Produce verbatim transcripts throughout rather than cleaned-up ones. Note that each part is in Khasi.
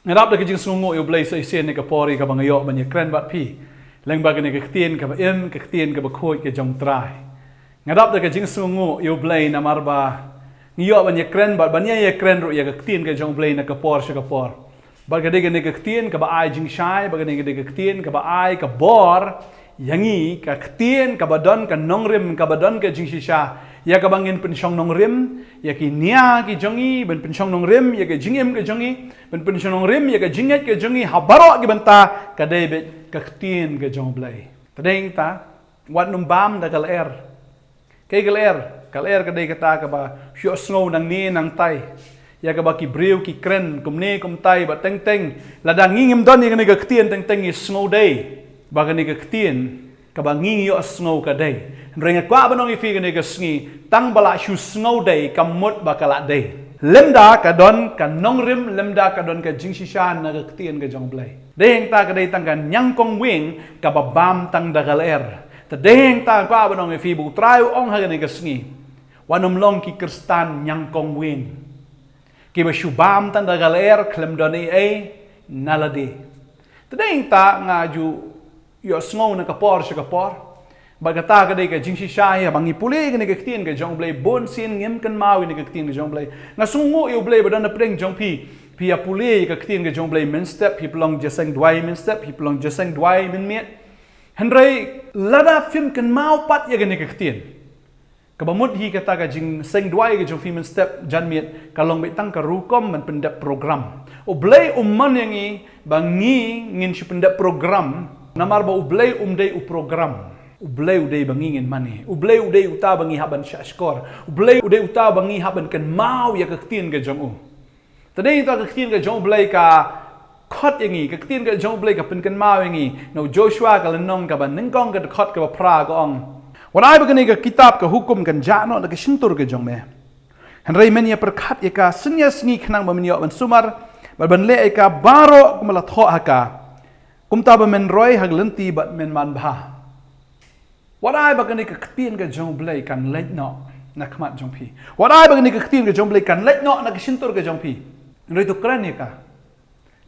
Nga dap da ka jingsngewnguh ïa U Blei sa shisien ïa ka por ïa kaba nga ïoh ban ïakren bad phi lyngba kane ka ktien kaba im, ka ktien kaba khuid ka jong U Trai. Nga dap da ka jingsngewnguh ïa U Blei namar ba nga ïoh ban ïakren bad ban ïa ïakren ruh ïa ka ktien ka jong U Blei na ka por sha ka por. Bad ka dei kane ka ktien kaba ai jingshai, bad ka dei kane ka ktien kaba ai ka bor ïa ngi, ka ktien kaba don ka nongrim, kaba don ka jingshisha ïa kaba ngin pynshong nongrim ïa ki nia ki jong ngi, ban pynshong nongrim ïa ka jingim ka jong ngi, ban pynshong nongrim ïa ka jingngeit ka jong ngi ha baroh ki bynta. Ka dei beit ka ktien ka jong U Blei. Te dei nangta, wat nym bam da ka lyer. Kaei ka lyer? Ka lyer ka dei kata kaba shu ïohsngew nangne nangtai, ïa kaba ki briew ki kren kumne kumtai, bad teng teng lada ngi ngim don ïa kane ka ktien, teng teng ngi sngewdei ba kane ka ktien kaba ngi ïohsngew ka dei. Hynrei nga kwah ban ong ïa phi kane ka sngi, tang ba la shu sngewdei kam mut ba ka la dei. Lymda ka don ka nongrim, lymda ka don ka jingshisha na ka ktien ka jong U Blei. Dei hangta ka dei tang ka nyngkong wing kaba bam tang da ka lyer. Te dei hangta nga kwah ban ong ïa phi ba U Trai u ong ha kane ka sngi, wat nym long ki Khristan nyngkong wing, kiba shu bam tang da ka lyer khlem don ei ei na lade. Te dei hangta nga ju ïohsngew na ka por sha ka por. Bad kata ka dei ka jingshisha hi, haba ngi pule ïa kane ka ktien ka jong U Blei, bun sien ngim kynmaw ïa kane ka ktien ka jong U Blei. Nga sngewnguh ïa U Blei ba don na pdeng jong phi, phi ïa pule ïa ka ktien ka jong U Blei mynstep, phi pynlong jingïaseng duwai mynstep, phi pynlong jingïaseng duwai mynmiet. Hynrei lada phim kynmaw pat ïa kane ka ktien, kaba mut hi kata ka jingïaseng duwai ka jong phi mynstep janmiet ka long beit tang ka rukom ban pyndep program. U Blei um mon ïa ngi ba ngi ngin shu pyndep program, namar ba U Blei um dei u program. U Blei u dei ba ngi ngin mane. U Blei u dei uta ba ngi hap ban shahshkor. U Blei u dei uta ba ngi hap ban kynmaw ïa ka ktien ka jong u. Te dei hangta ka ktien ka jong U Blei ka khot ïa ngi, ka ktien ka jong U Blei ka pynkynmaw ïa ngi. Na u Joshua ka lynnong kaba nyngkong ka dkhot kaba phra ka ong, wat ai ba kane ka kitab ka hukum kan jah noh na ka shyntur ka jong me. Hynrei men ïa pyrkhat ïa ka synñia sngi khnang ba men ïoh ban sumar bad ban leh ïa ka baroh kumba la thoh ha ka. Kumta ba men roi ha ka lynti bad men manbha. Wat ai ba kane ka ktien ka jong U Blei kan leit noh na khmat jong phi. Wat ai ba kane ka ktien ka jong U Blei kan leit noh na ka shyntur ka jong phi. Hynrei to kren ïa ka.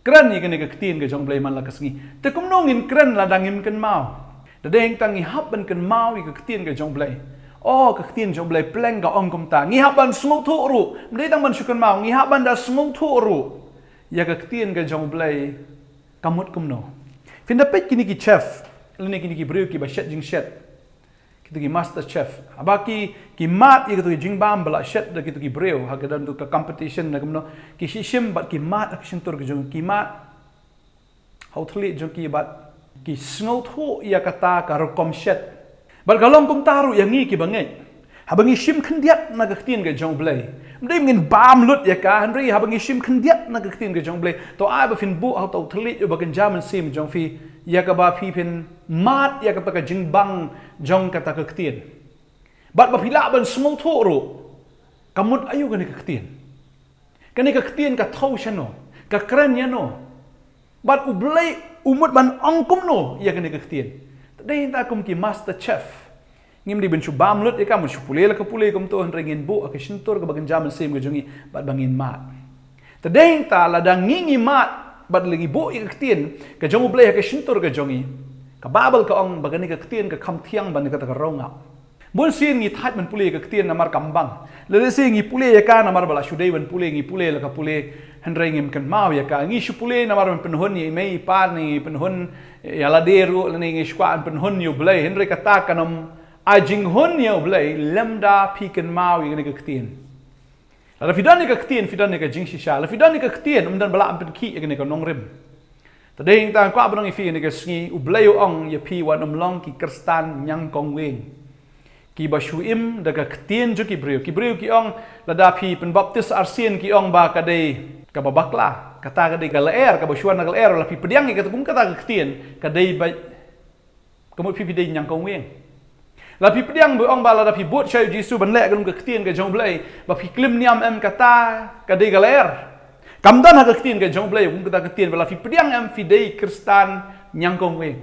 Kren ïa kane ka ktien ka jong U Blei man la ka sngi. Te kumno ngin kren lada ngim kynmaw? Da dei hangta ngi hap ban kynmaw ïa ka ktien ka jong U Blei. O, ka ktien jong U Blei pleng ka ong kumta. Ngi hap ban sngewthuh ruh. Ym dei tang ban shu kynmaw, ngi hap ban da sngewthuh ruh ïa ka ktien ka jong U Blei. Ka mut kumno? Phin da peit kine ki chef, lane kine ki briew kiba shet jingshet, kito ki master chef, haba ki, ki mad ïa kito ki jingbam ba la shet da kito ki briew, ha ka don tu ka competition na kumno, ki shim bad ki mad ha ka shyntur ka jong ki, mad ha u thylliej jong ki bad ki sngewthuh ïa kata ka rukom shet. Bad ka long kumta ruh ïa ngi kiba ngeit. Haba ngi shim khyndiat na ka ktien ka jong U Blei, ym dei ngin bam lut ïa ka, hynrei haba ngi shim khyndiat na ka ktien ka jong U Blei, to ai ba phin buh ha uta u thylliej uba kynja mynsiem jong phi, ïa kaba phi phin mad ïa kata ka jingbang jong kata ka ktien. Bad ba phi lah ban sngewthuh ruh, ka mut aïu kane ka ktien? Kane ka ktien ka thew shano? Ka kren ïano? Bad U Blei u mut ban ong kumno ïa kane ka ktien? Te dei hangta kum ki master chef, ngim dei ban shu bam lut ïa ka, ban shu pule la ka pule kumto, hynrei ngin buh ha ka shyntur kaba kynja mynsiem ka jong ngi bad ba ngin mad. Te dei hangta lada ngi ngi mad bad la ngi buh ïa ka ktien ka jong U Blei ha ka shyntur ka jong ngi, ka Baibl ka ong ba kane ka ktien ka kham thiang ban ïa kata ka rongap. Bun sien ngi thait ban pule ïa ka ktien namar kam bang. Lehse ngi pule ïa ka namar ba la shu dei ban pule, ngi pule la ka pule, hynrei ngim kynmaw ïa ka. Ngi shu pule namar ban pynhun ïa i mei i pa, ngi pynhun ïa lade ruh, lane ngi shu kwah ban pynhun ïa U Blei, hynrei kata kan ym ai jinghun ïa U Blei lymda phi kynmaw ïa kane ka ktien. Lada phi don ïa ka ktien, phi don ïa ka jingshisha. Lada phi don ïa ka ktien, ym don ba lah ban pynkhih ïa kane ka nongrim. Te dei hangta nga kwah ban ong ïa phi kane ka sngi, U Blei u ong ïa phi wat nym long ki Khristan nyngkong wing, kiba shu im da ka ktien jong ki briew. Ki briew ki ong, lada phi pynbaptis arsien ki ong ba ka dei kaba bakla, kata ka dei ka lyer, kaba shu wan na ka lyer, lada phi pdiang ïa kata kum kata ka ktien, ka dei ba ka mut phi phi dei nyngkong wing. Lada phi pdiang ba ong ba lada phi bud sha U Jisu ban leh ka lum ka ktien ka jong U Blei, ba phi klim niam em, kata ka dei ka lyer. Kam don ha ka ktien ka jong U Blei kum kata ka ktien, ba lada phi pdiang em phi dei Khristan nyngkong wing.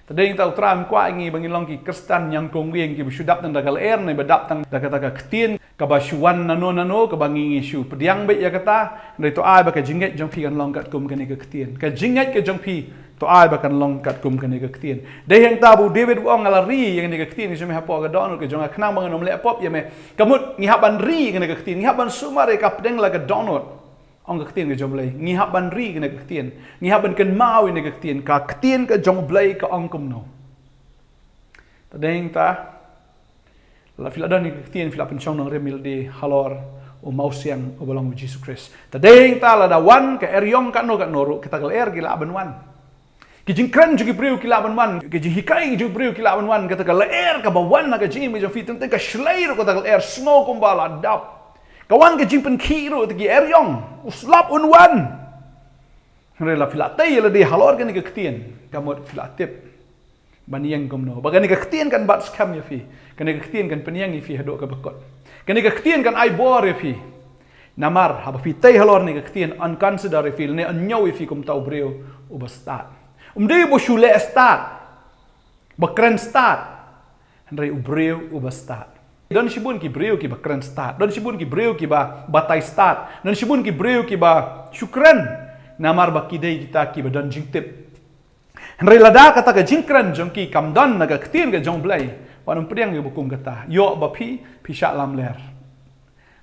Te dei ngi ta U Trai un kwah ïa ngi ba ngin long ki Khristan ñiangkong wieng kiba shu dap tang da ka lyer ne ba dap tang da kata ka ktien kaba shu wan nano nano kaba ngi ngi shu pdiang beit ïa kata. Hynrei to ai ba ka jingngeit jong phi kan long katkum kane ka ktien. Ka jingngeit ka jong phi to ai ba kan long katkum kane ka ktien. Dei hangta ba u David u ong, nga la ri ïa kane ka ktien ka jong me hapoh ka dohnud ka jong nga khnang ba ngan ym leh pop ïa me. Ka mut ngi hap ban ri ïa kane ka ktien, ngi hap ban sumar ïa ka pdeng la ka dohnud. Ong ka ktien ka jong U Blei, ngi hap ban ri ïa kane ka ktien, ngi hap ban kynmaw ïa kane ka ktien, ka ktien ka jong U Blei ka ong kumno. Te dei ngi ta, lada phi la don ïa ka ktien, phi la pynshong nongrim ïa lade halor u mawsiang uba long U Jisu Khrist. Te dei ngi ta, lada wan ka eriong katno katno ruh, kita ka lyer ki lah ban wan. Ki jingkren jong ki briew ki lah ban wan, ki jinghikai jong ki briew ki lah ban wan, kata ka lyer kaba wan ha ka jingim ka jong phi, teng teng ka shlei ruh kata ka lyer sngew kumba la dap. Ka wan ka jingpynkhih ruh, te ki eriong, u slap un wan. Hynrei lada phi la tei ïa lade halor kane ka ktien, ka mut phi la tip ban ïeng kumno. Ba kane ka ktien kan bat skhem ïa phi. Kane ka ktien kan pynïeng ïa phi haduh kaba kut. Kane ka ktien kan ai bor ïa phi. Namar haba phi tei halor kane ka ktien, yn consider ïa phi lane yn ñiew ïa phi kum uta u briew uba stad. Um dei uba shu leh stad, ba kren stad, hynrei u briew uba stad. Don shibun ki briew kiba kren stad, don shibun ki briew kiba batai stad, don shibun ki briew kiba shu kren namar ba ki dei kita kiba don jingtip. Hynrei lada kata ka jingkren jong ki kam don na ka ktien ka jong U Blei, wat nym pdiang ïa kaba kum kata. Ïoh ba phi, phi shah lamler.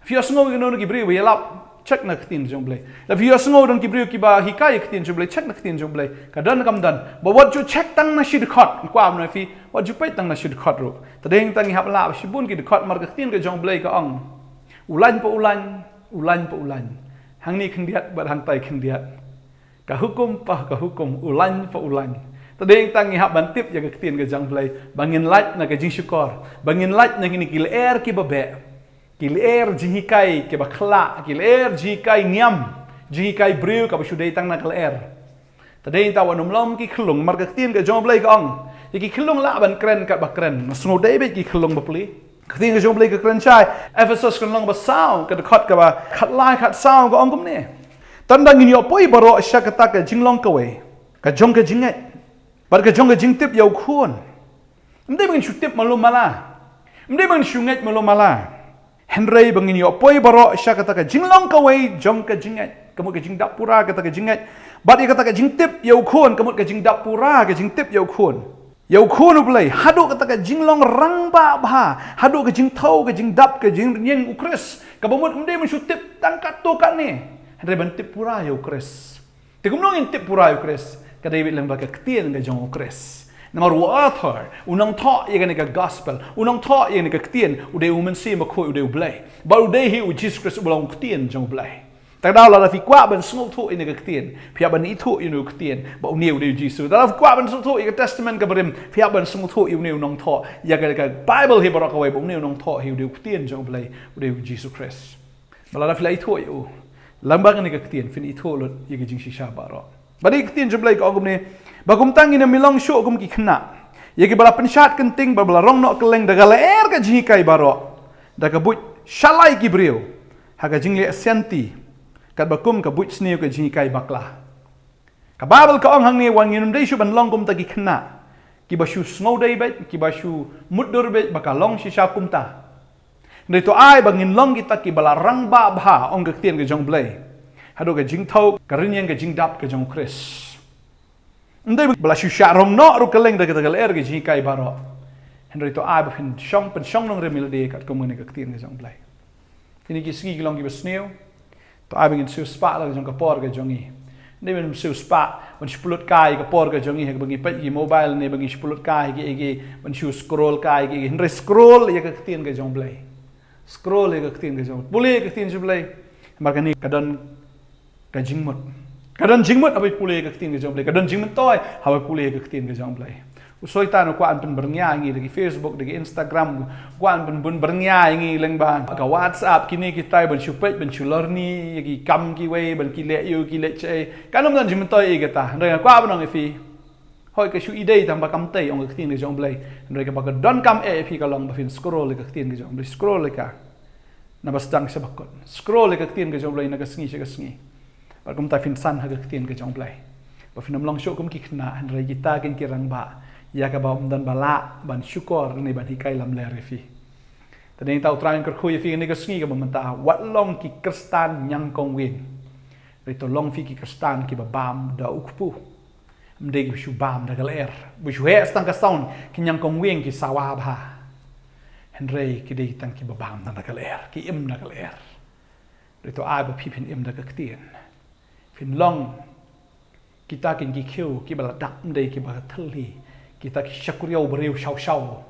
Phi ïohsngew ïa kino kino ki briew ba ïalap, check na ka ktien ka jong U Blei. Lada phi ïohsngew don ki briew kiba hikai ïa ka ktien ka jong U Blei, check na ka ktien ka jong U Blei. Ka don kam don. Ba wat ju check tang na shi dkhot, nga kwah ban ong ïa phi, wat ju peit tang na shi dkhot ruh. Te dei ngi ta, ngi hap lah shibun ki dkhot, namar ka ktien ka jong U Blei ka ong, u lain pa u lain, u lain pa u lain, hangne khyndiat bad hangtai khyndiat. Ka hukum pa ka hukum, u lain pa u lain. Te dei ngi ta, ngi hap ban tip ïa ka ktien ka jong U Blei, ba ngin lait na ka jingshukor, ba ngin lait na kine ki lyer kiba beh, ki lyer jinghikai kiba khlah, ki lyer jinghikai niam, jinghikai briew kaba shu dei tang na ka lyer. Te dei ngi ta, wat nym long ki khyllung, namar ka ktien ka jong U Blei ka ong, ïa ki khyllung lah ban kren katba kren, sngewdei beit ki khyllung bapli. Ka ktien ka jong U Blei ka kren shai, Ephesos ka lynnong ba saw, ka dkhot kaba khatlai khatsaw ka ong kumne: Tang da ngin ïoh poi baroh sha kata ka jinglong kawei ka jong ka jingngeit bad ka jong ka jingtip ïa U Khun. Ym dei ba ngin shu tip malu mala, ym dei ba ngin shu ngeit malu mala, hynrei ba ngin ïoh poi baroh sha kata ka jinglong kawei jong ka jingngeit, ka mut ka jingdap pura kata ka jingngeit, bad ïa kata ka jingtip ïa U Khun, ka mut ka jingdap pura ka jingtip ïa U Khun. Ïa U Khun U Blei, haduh kata ka jinglong rangbah bha, haduh ka jingthew, ka jingdap, ka jingïeng U Khrist. Kaba mut ym dei ban shu tip tang katto katne, hynrei ban tip pura ïa U Khrist. Te kumno ngin tip pura ïa U Khrist? Ka dei beit lyngba ka ktien ka jong U Khrist. Namar u author, u nongthoh ïa kane ka gospel, u nongthoh ïa kane ka ktien, u dei U Mynsiem Bakhuid, u dei U Blei. Bad u dei hi U Jisu Khrist uba long ktien jong U Blei. Te ka daw lada phi kwah ban sngewthuh ïa kane ka ktien, phi hap ban ithuh ïa une u ktien ba une u dei U Jisu. Te lada phi kwah ban sngewthuh ïa ka Testament kaba Rim, phi hap ban sngewthuh ïa une u nongthoh ïa ka, ka Bible hi baroh kawei, ba une u nongthoh hi u dei u ktien jong U Blei, u dei U Jisu Khrist. Ba lada phi la ithuh ïa u lyngba kane ka ktien, phin ithuh lut ïa ka jingshisha baroh. Ba dei ka ktien jong U Blei ka ong kumne: Ba kumta ngin ym long shuh kum ki khynnah, ïa kiba la pynshad kynting bad ba la rong noh kylleng da ka lyer ka jinghikai baroh, da ka buit shalai ki briew ha ka jingleh sianti, katba kum ka buit sniew ka jinghikai bakla. Ka Bible ka ong hangne, wat ngin ym dei shuh ban long kum kita ki khynnah kiba shu sngewdei beit, kiba shu mutdur beit ba ka long shisha kumta. Hynrei to ai ba ngin long kita kiba la rangbah bha, ong ka ktien ka jong U Blei, haduh ka jingthew, ka rynïeng, ka jingdap ka jong U Khrist. Ym dei ba la shu shah rong noh ruh kylleng da kata ka lyer ka jinghikai baroh, hynrei to ai ba phin shong, pynshong nongrim ïa lade katkum kane ka ktien ka jong U Blei. Kine ki sngi ki long kiba sniew. To ai ba ngin siewspah la ka jong ka por ka jong ngi. Ym dei ban siewspah ban shu pynlut kai ka por ka jong ngi ha kaba ngi peit ki mobile ne ba ngi shu pynlut kai ki, ki, ban shu scroll kai ki, ki. Hynrei scroll ïa ka ktien ka jong U Blei. Scroll ïa ka ktien ka jong U Blei. Pule ïa ka ktien jong U Blei. Namar kane ka don ka jingmut. Ka don jingmut haba pule ïa ka ktien ka jong U Blei. Ka don jingmyntoi haba pule ïa ka ktien ka jong U Blei. U Soitan u kwah ban pynbyrngia ïa ngi da ki Facebook, da ki Instagram, u kwah ban pynbyrngia ïa ngi lyngba ka WhatsApp, kine kitai, ban shu peit, ban shu lorni ïa ki kam kiwei, ban ki leh ïa u, ki leh shaei. Kan ym don jingmyntoi ïa kata. Hynrei nga kwah ban ong ïa phi, hooid, ka shu ïadei tang ba kam tei, ong ka ktien ka jong U Blei. Hynrei kaba ka donkam eh ïa phi ka long ba phin scroll ïa ka ktien ka jong U Blei, scroll ïa ka na ba sdang sha ba kut. Scroll ïa ka ktien ka jong U Blei na ka sngi sha ka sngi. Bad kumta phin san ha ka ktien ka jong U Blei, ba phin ym long shuh kum ki khynnah, hynrei kita kin ki rangbah, Ïa kaba ym don ba lah ban shukor ne ban hikai lamler ïa phi. Te dang ta U Trai un kyrkhu ïa phi kane ka sngi kaba mynta, wat long ki Khristan ñiangkong wing. Hynrei to long phi ki Khristan kiba bam da u kpu. Ym dei kiba shu bam da ka lyer. Ba shu heh tang ka sound, ki ñiangkong wing ki sawa bha. Hynrei ki dei tang kiba bam tang da ka lyer, ki im da ka lyer. Hynrei to ai ba phi phin im da ka ktien. Phin long kita ki, ki khiew kiba la dap, ym dei kiba thylli. Kita ki shakriaw briew shaw shaw.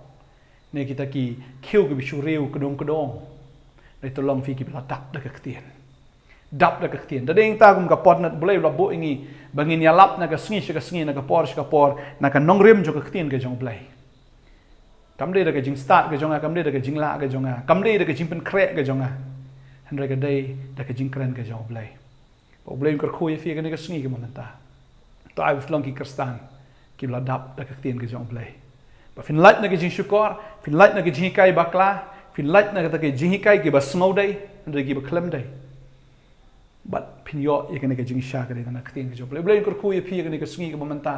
Ne kita ki khiew kiba shu riew kdong kdong. Hynrei to long phi kiba la dap da ka ktien. Dap da ka ktien. Da dang ta kum ka por nat Blei la buh ïa ngi ba ngin ïalap na ka sngi sha ka sngi, na ka por sha ka por, na ka nongrim jong ka ktien ka jong Blei. Kam dei da ka jingstad ka jong nga, kam dei da ka jinglah ka jong nga, kam dei da ka jingpynkhreh ka jong nga. Hynrei ka dei da ka jingkren ka jong Blei. Ba U Blei un kyrkhu ïa phi kane ka sngi kaba mynta. To ai ba phin long ki Khristan kiba la dap da ka ktien ka jong Blei. Ba phin lait na ka jingshukor, phin lait na ka jinghikai bakla, phin lait na kata ka jinghikai kiba sngewdei, hynrei kiba khlem dei. Bad phin ïoh ïa kane ka jingshai ka dei na ka ktien ka jong Blei. Blei un kyrkhu ïa phi ïa kane ka sngi kaba mynta.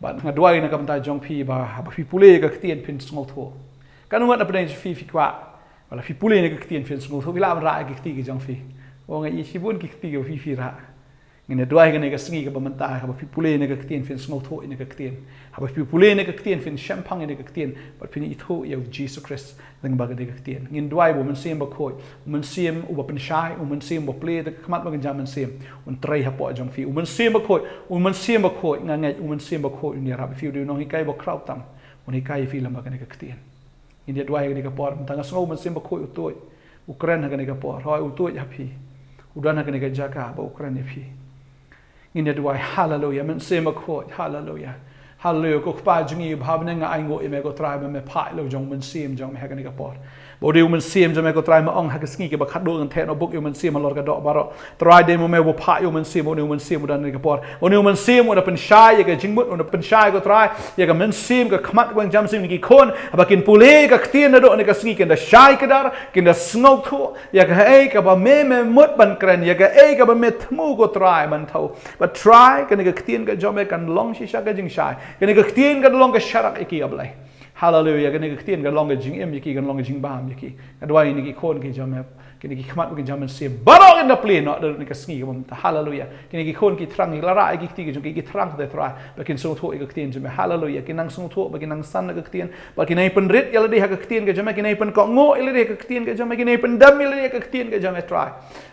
Bad nga duwai na ka bynta jong phi ba, ba phi pule ïa ka ktien phin sngewthuh. Katno ngut na pdeng jong phi phi kwah ba la phi pule ïa ka ktien phin sngewthuh, phi lah ban rah ïa ki kti ki jong phi. O, nga ïohi shibun ki kti kiba phi phi rah. Ngin ïa duwai kane ka sngi kaba mynta, haba phi pule ïa ka ktien phin sngewthuh ïa ka ktien. Haba phi pule ïa ka ktien phin shemphang ïa ka ktien, bad phin ithuh ïa U Jisu Khrist lyngba kane ka ktien. Ngin duwai ba U Mynsiem Bakhuid, U Mynsiem uba pynshai, U Mynsiem uba plie da ka khmat ba kynja mynsiem, un trei hapoh jong phi. U Mynsiem Bakhuid, U Mynsiem Bakhuid, nga ngeit U Mynsiem Bakhuid un ïarap ïa phi, u dei u nonghikai bakhraw tam, un hikai ïa phi lyngba kane ka ktien. Ngin ïa duwai ha kane ka por, mynta nga sngew U Mynsiem Bakhuid u tuid, u kren ha kane ka por, hooid u tuid ha phi. U don ha kane ka jaka ba u kren ïa phi. Ngin ïa duwai, haleluya, Mynsiem Bakhuid, haleluya. Haleluya, ko Kpa jong ngi uba ha bneng, nga ainguh ïa me ko Trai ba me phah ïa la u jong U Mynsiem jong me ha kane ka por. Ba u dei U Mynsiem jong me ko Trai, me ong ha ka sngi kaba khatduh ngan theh noh buk ïa U Mynsiem halor ka doh baroh. Trai, dei ma me uba phah ïa U Mynsiem, une U Mynsiem u don ha kane ka por. Une U Mynsiem u da pynshai ïa ka jingmut, u da pynshai ko Trai ïa ka mynsiem, ka khmat, ka bynjah mynsiem jong ki khun, haba kin pule ïa ka ktien naduh kane ka sngi kin da shai kdar, kin da sngewthuh ïa kaei kaba me, me mut ban kren, ïa kaei kaba me thmu ko Trai ban thew. Bad Trai, kane ka ktien ka jong me kan long shisha ka jingshai. Kane ka ktien kan long ka sharak ïa ki, A Blei. Haleluya, kane ka ktien kan long ka jingim ïa ki, kan long ka jingbam ïa ki. Nga duwai ïa kine ki khun ki jong me, kine ki khmat ba kynja mynsiem, baroh kin da plie noh naduh kane ka sngi kaba mynta. Haleluya. Kine ki khun ki thrang, ki la rah ïa ki kti ki jong ki, ki thrang te Trai ba kin sngewthuh ïa ka ktien jong me. Haleluya. Kin nang sngewthuh, ba kin nang san na ka ktien, ba kin nang pynrit ïa lade ha ka ktien ka jong me, kin nang pynkohnguh ïa lade ha ka ktien ka jong me, kin nang pyndem ïa lade ha ka ktien ka jong me, Trai.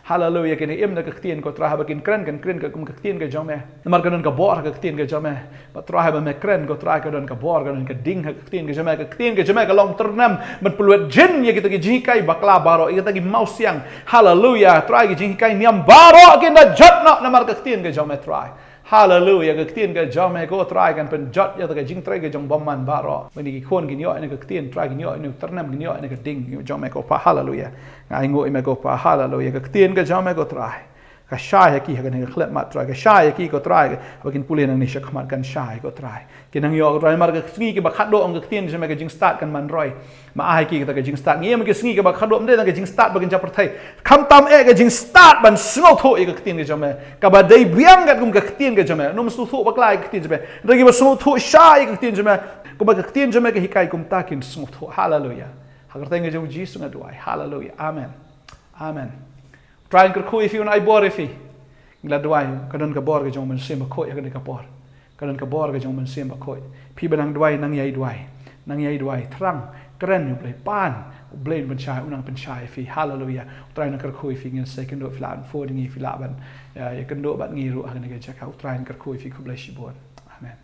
Haleluya, kin im da ka ktien ko Trai, haba kin kren, kin kren ka kum ka ktien ka jong me. Namar ka don ka bor ha ka ktien ka jong me. Bad Trai, haba me kren ko Trai, ka don ka bor, ka don ka ding ha ka ktien ka jong me. Ka ktien ka jong me ka long tyrnem ban pynlwet jin ïa kita ki jinghikai bakla baroh, ïa kita ki mawsiang. Haleluya, Trai, ki jinghikai niam baroh kin da jot noh namar ka ktien ka jong me, Trai. Haleluya, ka ktien ka jong me ko Trai kan pynjot ïa ka jingtrei ka jong bymman baroh. Ba kine ki khun kin ïoh ïa ka ktien, Trai, kin ïoh ïa u tyrnem, kin ïoh ïa ka ding jong me ko Pa. Haleluya. Nga ainguh ïa me ko Pa. Haleluya, ka ktien ka jong me ko Trai, ka shai ha ki ha kane ka khyllipmat, Trai, ka shai ha ki ko Trai, ba kin pule nangne shakhmat kan shai ko Trai. Kin nang ïoh ko Trai, namar ka sngi kaba khatduh ong ka ktien jong me ka jingstad kan man roi. Ma ai ha ki kata ka jingstad, ngi im ha ki sngi kaba khatduh, ym dei tang ka jingstad ba kynja pyrthei, khamtam eh ka jingstad ban sngewthuh ïa ka ktien ka jong me, kaba dei biang katkum ka ktien ka jong me. Ym sngewthuh bakla ïa ka ktien jong me, hynrei kiba sngewthuh shai ïa ka ktien jong me, kumba ka ktien jong me ka hikai kumta kin sngewthuh. Haleluya. Ha ka kyrteng ka jong U Jisu nga duwai. Haleluya. Amen. Amen. Trai un kyrkhu ïa phi, un ai bor ïa phi. Ngi la duwai, ka don ka bor ka jong U Mynsiem Bakhuid ha kane ka por. Ka don ka bor ka jong U Mynsiem Bakhuid. Phi ba nang duwai, nang ïai duwai. Nang ïai duwai, thrang, kren ïa U Blei, pan U Blei un pynshai, un nang pynshai ïa phi. Haleluya. U Trai un kyrkhu ïa phi. Ngin sa ïakynduh, phi lah ban phone ïa ngi, phi lah ban, eh, ïakynduh bad ngi ruh ha kane ka jaka. U Trai un kyrkhu ïa phi, khublei shibun. Amen.